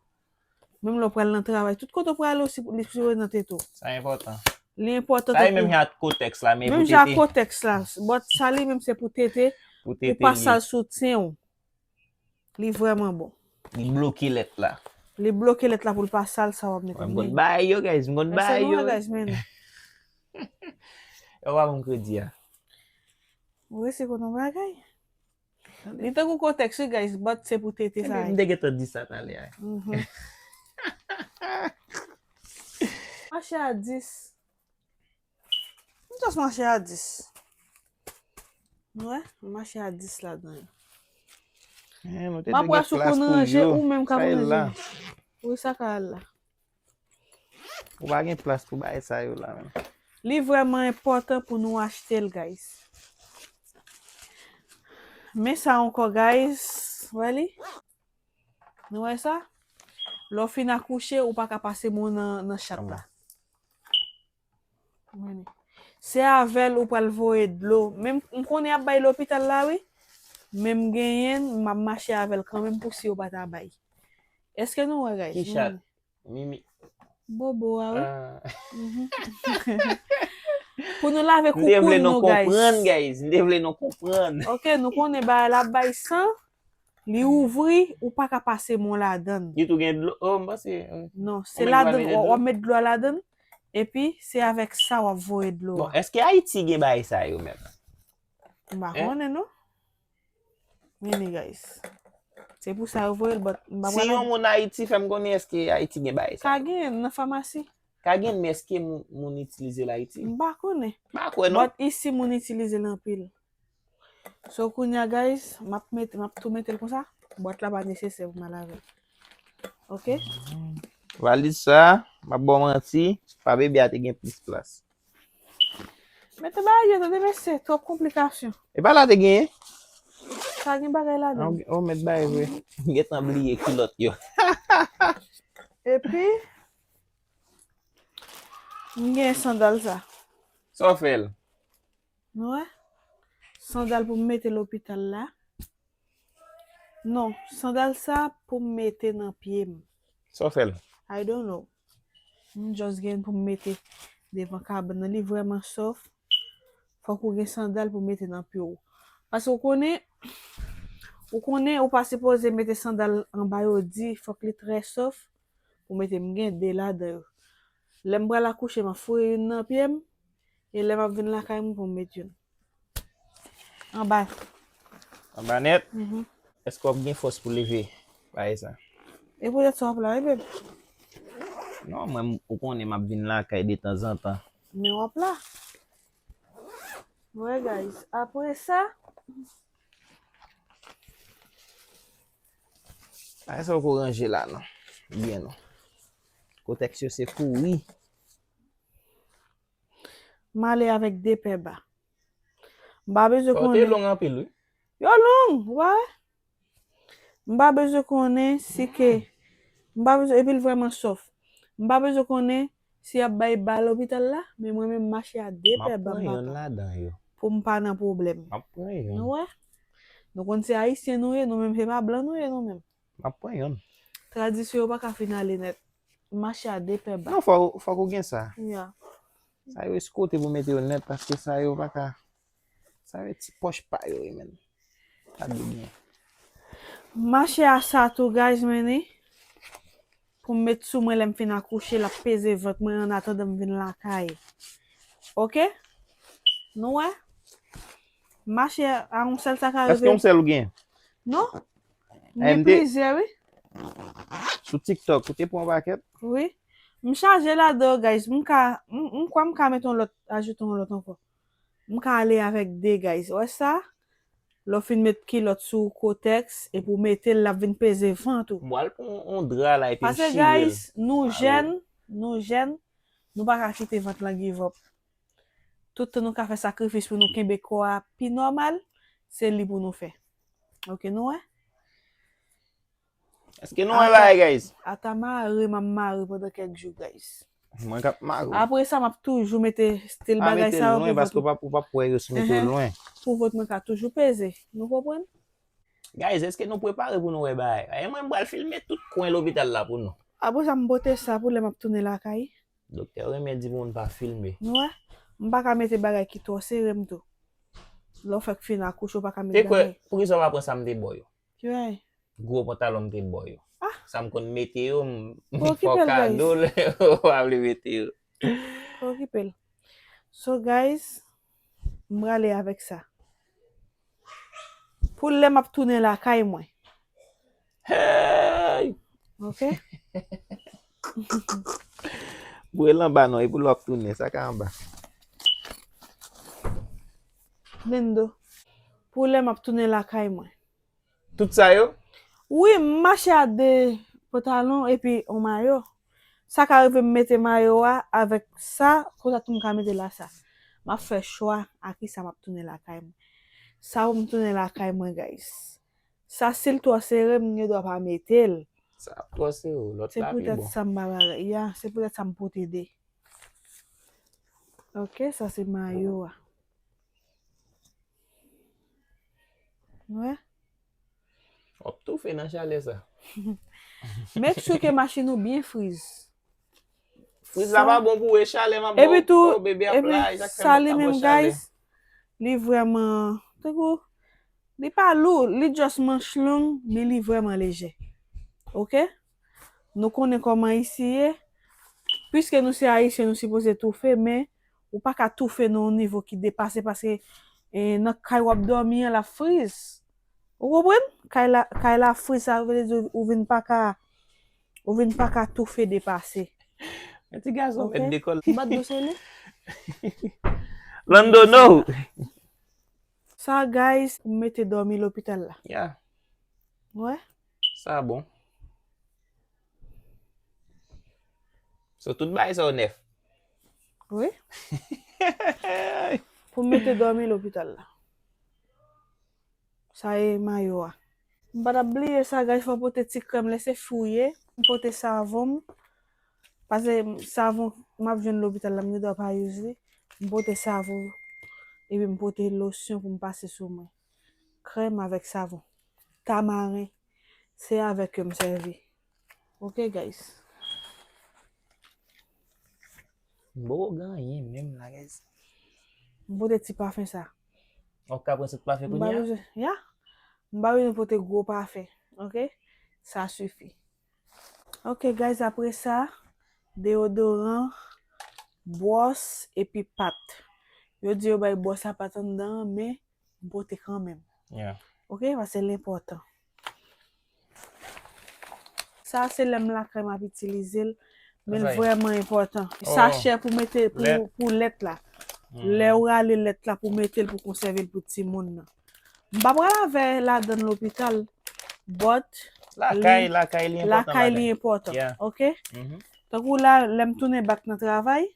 menm lè w pral nan travay, tout kote w prale, w si-, li sipoze nan tete w. Sa enpòtan. Li enpòtan Sa e tankou menm jan ak kotèks la, men menm pou jan ak tete. Kotèks la, but sa li menm se pou tete, Pou pou tete pa li. Sal soutyen w. Li vrèman bon. Li bloke lèt la. Li bloke lèt la pou l pa sal sa w ap mete. Mwen m konn bay yo, guys. Mwen m konn bay yo. Guys, men. Yo pa ban m kredi a. Ou resi konn yon bagay. Li tankou kotèks, wi, guys, but se pou tete sa. M te gentan di sa talè a. Mhm. Mache a dis. M just mache a dis. Wè, mache a dis ladan yo. Eh, nou te M ap dwe wè gen si w plas konn pou ranje yo. ou menm ka Sa e la. ranje. Wi, sa ka al la. Ou pa gen plas pou bagay sa yo la, menm. Li vrèman enpòtan pou nou achte l, guys. Men sa ankò, guys. Wè li? Nou wè sa? Lè w fin akouche, ou pa ka pase men w nan, nan chat la. Mwen. Se avè l ou pral voye dlo. Menm m konnen y ap bay lopital la, wi. Men m genyen l, m ap mache avè l kanmenm pou si yo pa ta bay. Èske nou wè, guys? Ki chat? Mimi. Bobo a, wi. Ah. Mhm. Pou nou lave M te vle koukoun nou nou, guys. Konprann, guys. M te vle nou konprann. Ok, nou konnen bagay la ap bay san, li ouvri, ou pa ka pase men w ladan l. Li tou gen dlo. Oh, m panse. Non, se Ou menm ladan, mete w dlo? W ap met dlo a ladan l, epi se avèk sa w ap voye dlo Bon, a. Èske Ayiti gen bagay sa yo menm? M pa Hein? Konnen, non. Men, guys. Se pou sa yo voye l, but m pa Si pral yon moun Ayiti, fè m konnen èske Ayiti gen bagay sa. Ka gen nan famasi. Ka gen, men èske moun, moun itilize l Ayiti? M pa konnen. M pa kwè, non. But isi, moun itilize l anpil. So, kounye a, guys, m ap mete, m ap tou mete l konsa. Bwat la pa nesesè pou m al avè l. Ok? Valiz sa, m ap ba w manti, pa bebe a te gen plis plas. Mete bagay yo, tande mesye, twòp konplikasyon. E pa la te genyen? Sa gen bagay ladan. Ou met bagay vre. Gentan bliye kilòt yo. Epi, m gen sandal sa. Sa w fè l? Nou wè? Sandal pou m mete lopital la. Non, sandal sa pou m mete nan pye m. Sa w fè l? I don't know. M just gen pou m mete devan kabann nan. Li vrèman sòf. Fòk ou gen sandal pou mete nan pye w. Paske ou konnen, ou konnen ou pa sipoze mete sandal anba yo di, fòk li trè sòf. Pou mete, m gen de ladan yo. Lè m pral akouche, m ap foure youn nan pye m, e lè m ap vin lakay mwen pou m met youn. Anba. Anba nèt? Mhm. Èske w ap gen fòs pou leve? Bagay sa. E poutèt sa w ap la, wi, babe. Non, mwen, ou konnen m ap vin lakay detanzantan. Men w ap la. Wè, guys. Apre sa, bagay sa w ko ranje la, non. Byen, non. Kotèks yo se kouri. M ale avèk de pè ba. M pa bezwen konnen. Sa w te long anpil, wi. Yo long, ou pa wè? M pa bezwen konnen si ke, m pa bezwen, epi l vrèman sòf. M pa bezwen konnen si y ap bay ba lopital la, men mwen menm m mache a de pè ba m papa. M ap pran yonn ladan yo. Pou m pa nan pwoblèm. M ap pran yonn. Nou wè? Nou konn se Ayisyen nou ye, nou menm se pa blan nou ye nou menm. M ap pran yonn. Tradisyon yo pa ka fin ale nèt. M mache a de pè ba. Non, fòk, fòk ou gen sa. Ya. Sa yo eskote pou mete yo nèt, paske sa yo pa ka, sa yo ti pòch pa yo ye, menm. Pa de byen. M mache a sa tou, guys, men ni. Pou m met sou mwen lè m fin akouche, l ap peze vant mwen annatandan m vin lakay. Oke? Nou wè? M mache a yon sèl sa ka rive. Èske yon sèl ou gen? Non. M gen plizyè, wi. Sou TikTok, ou te pran yon pakèt? Wi. M chaje ladan yo, guys. M ka, m, m kwè m ka met yon lòt, ajoute yon lòt ankò. M ka ale avèk de, guys. Wè sa? Lè w fin met kilòt sou kotèks, epi w mete l, l ap vin peze vant ou. M pral pran yon dra la, epi m chire l. Paske, guys, nou jèn, nou jèn, nou pa ka kite vant lan give up. Tout tan nou ka fè sakrifis pou nou kenbe kò a pi nòmal, se li pou nou fè. Oke, nou wè? Èske nou wè bagay, guys? Ata mare, m ap mare pandan kèk jou, guys. Mwen k ap mare. Apre sa, m ap toujou mete stil bagay sa yo pou vant mwen. Pa mete l lwen, paske ou p ap, ou p ap wè yo si w mete l lwen. Pou vant mwen ka toujou peze. Nou konprann? Guys, èske nou prepare pou nou wè bagay? E mwen, m pral filme tout kwen lopital la pou nou. Apre sa, m pote sa pou lè m ap tounen lakay. Doktè renmen di moun pa filme. Nou wè? M pa ka mete bagay ki twò sere m tou. Lè w fèk fin akouche, w pa ka met bagay. Te kwè, poukisa w pa pran sa m te ba w yo? Ki bagay? Gwo pantalon m te ba w yo. Ah! Sa m konn mete yo, m fè w kado l, ou pa vle mete yo. Pa okipe l. So, guys, m prale avèk sa. Pou lè m ap tounen lakay mwen. Hey! Oke? Boure l anba non, e pou lè w ap tounen, sa ka anba. Lindo. Pou lè m ap tounen lakay mwen. Tout sa yo? Wi, m mache a de pantalon epi yon mayo. Sa ka rive m mete mayo a avèk sa, konsa tou m ka mete la sa. M ap fè chwa a kisa m ap tounen lakay mwen. Sa pou m tounen lakay mwen, guys. Sa, si l twò sere, m gen dwa pa mete l. Sa ap twò sere w, lòt la pi bon. Se poutèt sa m pa bagay. Ya, se poutèt sa m pote de. Oke, sa se mayo a. Wè. W ap toufe nan chalè sa. Make sure ke machin ou byen friz. Friz la pa bon pou ou, e chalè m ap ba w. Epi tou, oh, bebe ap la, e sa k fè m ap ba w chalè. Epi sa li menm, guys, li vrèman, tankou, li pa lou, li just manch long, men li vrèman lejè. Oke? Nou konnen kòman isi ye. Piske nou se Ayisyen, nou sipoze toufe, men ou pa ka toufe nan yon nivo ki depase, paske, e, nan kay w ap dòmi an, l ap friz. Ou konprann? Kay la, kay la friz, sa vle di ou vin pa ka, ou vin pa ka toufe depase. Men ti gason mèt dekòl. M pa t dwe sele. Lando, no! Sa, guys, pou m mete dòmi lopital la. Ya. Wè. Sa bon. So, tout bagay sa yo nèf. Wi. pou m mete dòmi lopital la. Sa e mayo a. M pa t ap bliye sa, guys, fò pote ti krèm lè se fou ye. M pote savon m. Paske savon m ap jwenn lopital la, m gen dwa pa use li. M pote savon, epi m pote losyon pou m pase sou mwen. Krèm avèk savon. Tamaren, se avèk yo m sèvi. Ok, guys. M poko gen anyen menm la, guys. M pote ti pafen sa. Ok, ka pran sèt pafen kounye a? Ya. M pa bezwen pote gwo pafen, ok? Sa sifi. Ok, guys, apre sa, deyodoran, bwòs, epi pat. Yo di yo bay bwòs a pat anndan an, men m pote kanmenm. Ok, paske l enpòtan. Sa se lè m lakay m ap itilize l, men l vrèman enpòtan. Sachè pou mete pou, pou lèt la. Lè ou rale lèt la pou mete l pou konsève l pou timoun nan. M pa pral avè ladan lopital, but lakay, lakay li enpòtan, lakay li enpòtan, ok? Tankou la, lè m tounen back nan travay,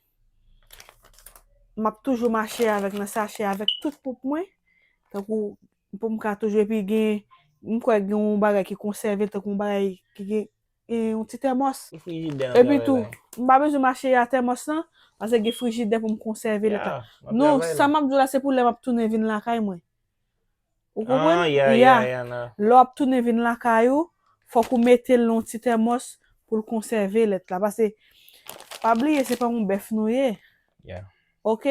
m ap toujou mache avèk nan sachè avèk tout poup mwen. Tankou pou m ka toujou, epi gen, m kwè gen yon bagay ki konsève, tankou yon bagay ki gen, gen yon ti tèmòs. Epi tou, m pa bezwen mache a tèmòs lan, paske gen frijidè pou m konsève lèt la. Non, sa m ap di w la, se pou lè m ap tounen vin lakay mwen. Ou konprann? Ya. Lè w ap tounen vin lakay ou, fòk ou mete l nan yon ti tèmòs pou l konsève lèt la. Paske, pa bliye, se pa yon bèf nou ye. Ok?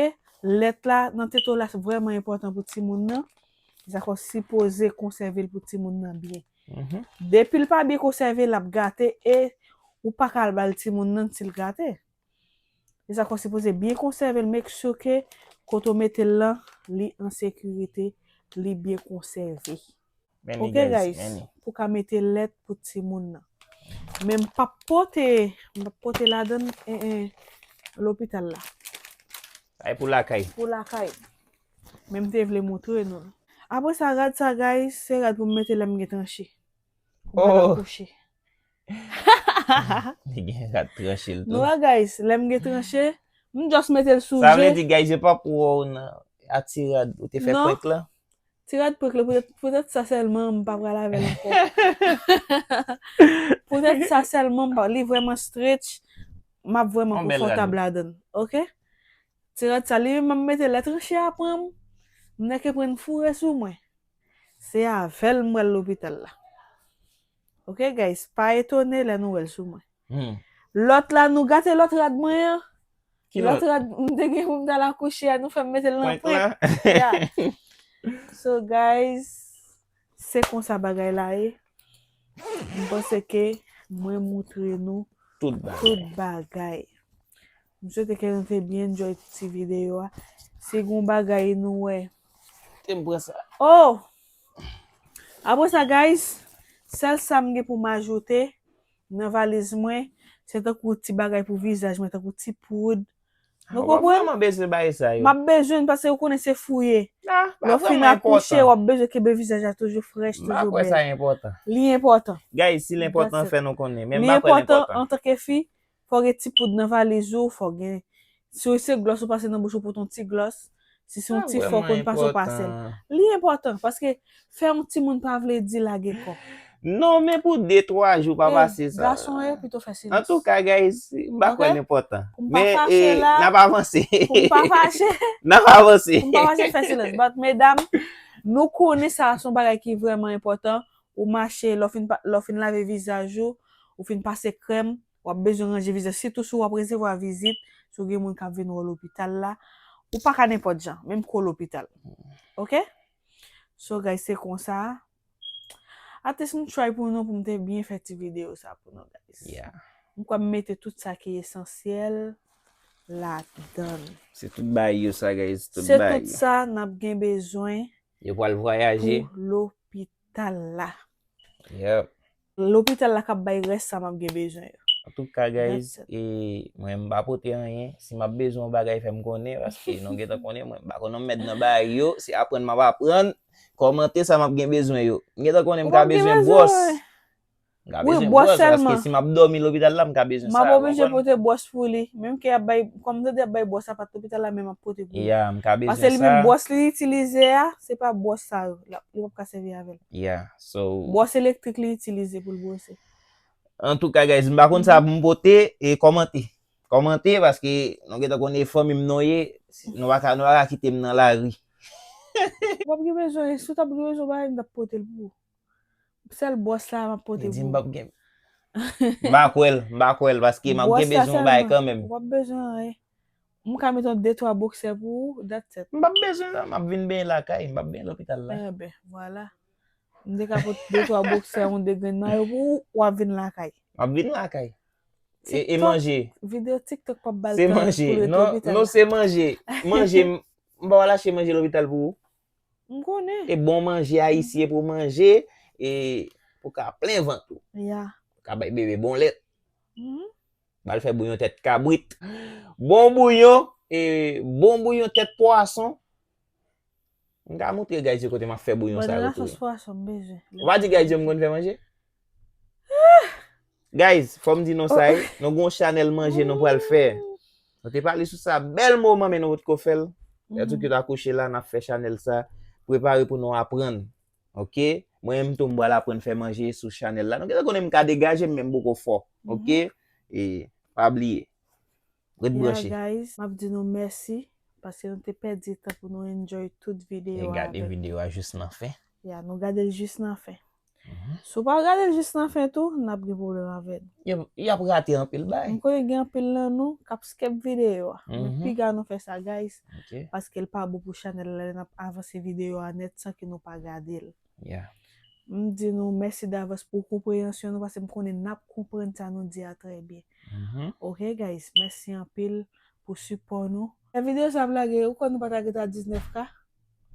Lèt la, nan tete w la, se vrèman enpòtan pou timoun nan. Sa fè w sipoze konsève l pou timoun nan byen. Depi l pa byen konsève, l ap gate e ou pa ka al ba l timoun nan si l gate. E sa fè w sipoze byen konsève l, make sure ke kote w mete l lan, li an sekirite, li byen konsève. Ok, guys, pou ka mete lèt pou timoun nan. Men m p ap pote, m p ap pote ladan l, eh, eh, lopital la. Sa e pou lakay. Pou lakay. Men m te vle montre nou l. Apre sa, rad sa, guys, se rad pou m mete lè m gen tranche. Pou m pral kouche. Li gen rad tranche l tou. Nou wè, guys, lè m gen tranche, m just mete l sou je. Sa vle di, guys, yo p ap wè w nan a ti rad ou te fè prank lan? Ti rad prank lan, poutèt, poutèt sa sèlman, m pa pral avè l ankò. Poutèt sa sèlman, m pa, li vrèman stretch, m ap vrèman konfòtab ladan l, ok? Ti rad sa, li menm, m ap mete lè tranche a pran m, m nèke pran n foure sou mwen. Se avè l m pral lopital la. Ok, guys, pa etone lè nou wè l sou mwen. Lòt la, nou gate lòt rad mwen an. Lòt rad, m te gen pou m t al akouche a, nou fè m mete l nan prank. So, guys, se konsa bagay la ye. M panse ke mwen montre nou tout bagay. M swete ke nou te byen enjoy ti videyo a. Si gon bagay nou wè. Te m pran sa. Oh! Apre sa, guys, sèl sa m gen pou m ajoute nan valiz mwen, se tankou ti bagay pou vizaj mwen, tankou ti poud. Nou konprann? Ou pa vrèman bezwen bagay sa yo. M ap bezwen l paske ou konnen se fou ye. Lè w fin akouche, w ap bezwen kenbe vizaj la toujou frèch, toujou bèl. M pa kwè sa enpòtan. Li enpòtan. Guys, si l enpòtan, fè nou konnen. Men m pa kwè l enpòtan. Li enpòtan antanke fi, fò gen ti poud nan valiz ou, fò gen, si se glòs ou pase nan bouch ou, pote yon ti glòs. Si se yon ti fò konn pase, w pase l. Li enpòtan, paske fè yon timoun pa vle di lage kò. Non, men pou de, twa jou pa pase sa. Gason yo pito fè silans. Antouka, guys, m pa kwè l enpòtan. Men, n ap avanse. Pou m pa fache. N ap avanse. Pou m pa fache, fè silans. But, medam, nou konnen sa se yon bagay ki vrèman enpòtan. Ou mache, lè w fin pa, lè w fin lave vizaj ou, ou fin pase krèm, w ap bezwen ranje vizaj. Sitou si w ap resevwa vizit, si w gen moun k ap vin wè w lopital la, ou pa ka nenpòt jan, menm ke w lopital. Ok? So, guys, se konsa. At least m try pou nou, pou m te byen fè ti videyo sa pou nou, guys. M kwè m mete tout sa ki esansyèl ladan l. Se tout bagay yo sa, guys, tout bagay yo. Se tout sa n ap gen bezwen. Yo pral vwayaje. Pou lopital la. Lopital la k ap bay rès sa m ap gen bezwen yo. Antouka, guys, e, mwen m pa pote anyen. Si m ap bezwen yon bagay, fè m konnen, paske nou gentan konnen, mwen m pa konn yon mèd nan bagay yo. Se aprann m ap aprann. Kòmante sa m ap gen bezwen yo. M gentan konnen m ka bezwen bwòs. M ka bezwen bwòs, paske si m ap dòmi lopital la, m ka bezwen sa, w konprann? M ap oblije pote bwòs pou li. Menm ke y ap bay, kòm m tande y ap bay bwòs a pa t lopital la, men m ap pote pou li. Yeah, m ka bezwen sa. Paske li menm bwòs li itilize a, se pa bwòs sa yo. Li p ap ka sèvi avè l. Yeah, so. Bwòs elektrik li itilize pou l bwose. Antouka, guys, m pa konn sa pou m pote, e kòmante. Kòmante, paske nou gentan konnen fanmi m nou ye, nou pa ka, nou pa ka kite m nan lari. W ap gen bezwen, si w t ap gen bezwen bagay, m t ap pote l pou ou. Sèl bwòs la, m ap pote pou ou. Li di m p ap gen. M pa kwè l, m pa kwè l, paske m ap gen bezwen yon bagay kanmenm. W ap bezwen anyen. M ka mete yon de twa boksè pou ou, that's it. M p ap bezwen sa, m ap vin benyen lakay, m p ap benyen lopital la. Enben, vwala. M te ka pote de twa boksè, yon de grenn mayo pou ou, w ap vin lakay. M ap vin lakay. E, e manje. Videyo TikTok p ap ba l tan pou l ret lopital la. Se manje. Non, non, se manje. Manje, m, m pa pral achte manje lopital pou ou. M konnen. E bon manje ayisyen pou manje, e pou ka plen vant ou. Ya. Pou ka bay bebe bon lèt. Mhm. Ba l fè bouyon tèt kabrit. Bon bouyon, e bon bouyon tèt pwason. M ka montre guys yo kote m ap fè bouyon sa yo tou. Banana sòs pwason, m bezwen. Ou pa di guys yo m konn fè manje? Guys, fò m di nou sa, wi. Nou gon chanèl manje nou pral fè. Nou te pale sou sa bèl moman, men nou potko fè l. Lè tou ki ta kouche la, n ap fè chanèl sa. Prepare pou nou aprann. Ok? Mwen menm tou, m pral aprann fè manje sou chanèl la. Nou gentan konnen m ka degaje m, men m poko fò. Ok? E pa bliye. Ret branche. Ya, guys, m ap di nou mèsi paske nou te pèdi tan pou nou enjoy tout videyo a avè nou. E gade videyo a jis nan fen. Ya, nou gade l jis nan fen. Mhm. Si w pa gade l jis nan fen tou, n ap gen pwoblèm avè nou. Y ap, y ap rate anpil bagay. M konnen gen anpil nan nou k ap skip videyo a. Men piga nou fè sa, guys. Ok. Paske l pa bon pou chanèl la, lè n ap avanse videyo a nèt san ke nou pa gade l. Yeah. M di nou mèsi davans pou konpreyansyon nou, paske m konnen n ap konprann sa nou di a trè byen. Mhm. Ok, guys, mèsi anpil pou sipò nou. Lè videyo sa ap lage, ou kwè nou pa ta gentan a diznèf K?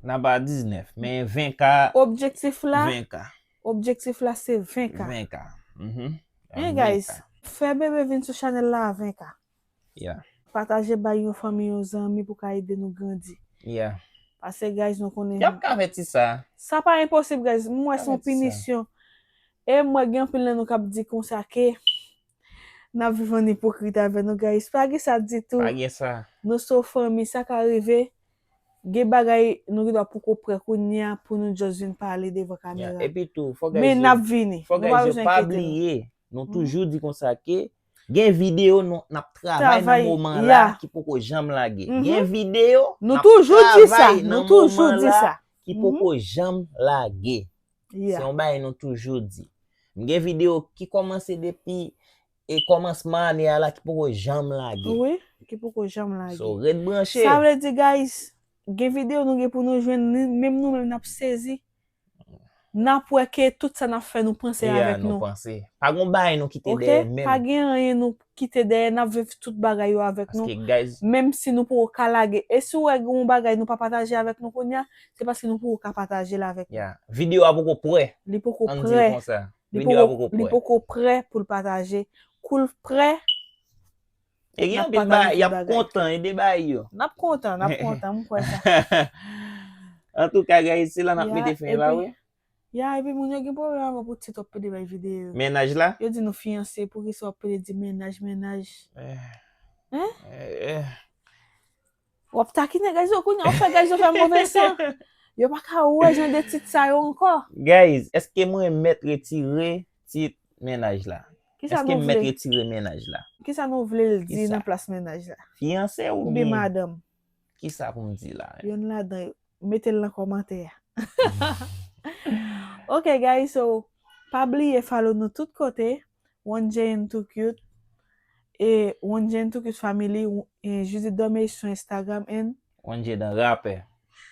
N ap a diznèf, men ven K. Objektif la, ven K. Objektif la se ven K. Ven K. Mhm. Hein, guys, fè bebe vin sou chanèl la a ven K. Yeah. Pataje bay yon fanmi, yon zanmi pou ka ede nou grandi. Yeah. Paske, guys, nou konnen. Y ap ka fè ti sa. Sa pa enposib, guys. M wè se yon pinisyon. E m wè gen anpil nan nou k ap di konsa ke n ap viv an ipokrit avè nou, guys. Pa gen sa ditou. Pa gen sa. Nou se yon fanmi, sa ka rive. Gen bagay nou gendwa poko prè kounye a pou nou just vin pale devan kamera. Yeah. Epi tou, fò guys yo, men n ap vini. Fò guys yo pa bliye. Nou toujou di konsa ke gen videyo nou, n ap travay nan moman la ki poko janm lage. Gen videyo n ap travay nan moman la ki poko janm lage. Se yon bagay nou toujou di. M gen videyo ki kòmanse depi e kòmansman ane a la ki poko janm lage. Wi, ki poko janm lage. So, ret branche. Sa vle di, guys, gen videyo nou gen pou nou jwenn, menm nou menm n ap sezi. N ap wè ke tout sa n ap fè nou panse avèk nou. Yeah, nou panse. Pa gon bagay nou kite dèyè menm. Ok? Pa gen anyen nou kite dèyè, n ap viv tout bagay yo avèk nou. Paske, guys, menm si nou poko ka lage. E si w wè gen yon bagay nou pa pataje avèk nou kounye a, se paske nou poko ka pataje l avèk nou. Yeah. Videyo a poko prè. Li poko prè. Ann di l konsa. Videyo a poko prè. Li poko prè pou l pataje. Kou l prè, e gen anpil bagay, y ap kontan, e de bagay yo. N ap kontan, n ap kontan, m kwè sa. Antouka, guys, se la n ap mete fen, e pa vre? Ya, epi moun yo gen pwoblèm avè w pou tit w ap pede bay videyo. Mennaj la? Yo di nou fiyanse, poukisa w ap pede di mennaj, mennaj? Eh. Hein? Eh, eh. W ap takinen guys yo kounye a, w fè guys yo fè move san. Yo pa ka wè jan de tit sa yo ankò. Guys, èske mwen mèt retire tit mennaj la? Èske m mèt retire mennaj la? Kisa nou vle l di nan plas mennaj la? Fiyanse oubyen madanm? Kisa pou m di la? Youn ladan yo. Mete l nan kòmantè a. Ok, guys, so, pa bliye follow nou tout kote. One J and Too Cute. E One J and Too Cute Family, e Judith Dormey sou Instagram and One J dan rapè.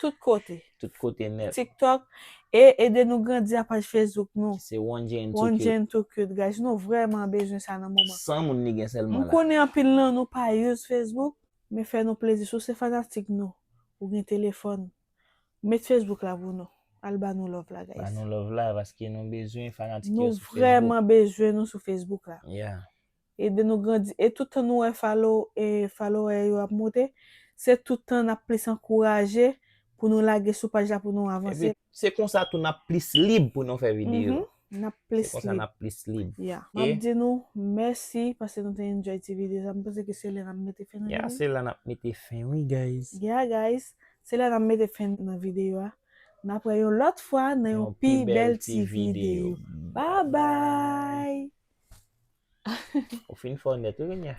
Tout kote. Tout kote nèt. TikTok. E ede nou grandi a paj Facebook nou. Se One J and Too Cute. One J and Too Cute, guys. Nou vrèman bezwen sa nan moman. San moun li gen sèlman la. M konnen anpil nan nou pa use Facebook, men fè nou plezi. Si w se fanatik nou, ou gen telefòn, met Facebook la pou nou. Al ba nou love la, guys. Ba nou love la, paske nou bezwen fanatik yo sou Facebook. Nou vrèman bezwen nou sou Facebook la. Yeah. Ede nou grandi. E tout tan nou wè follow, e follower yo ap monte, se tout tan n ap plis ankouraje pou nou lage sou paj la pou nou avanse. Epi, se konsa tou n ap plis lib pou nou fè videyo. Mhm. N ap plis Se konsa n ap plis lib. Yeah. M ap di nou mèsi paske nou te enjoy ti videyo sa. M panse ke se la n ap mete fen nan Ya, videyo. Se la n ap mete fen, wi, guys. Yeah, guys. Se la n ap mete fen nan videyo a. N ap wè yon lòt fwa nan yon pi bèl ti videyo. Bye bye. Ou fin fò nèt, wi, kounye a.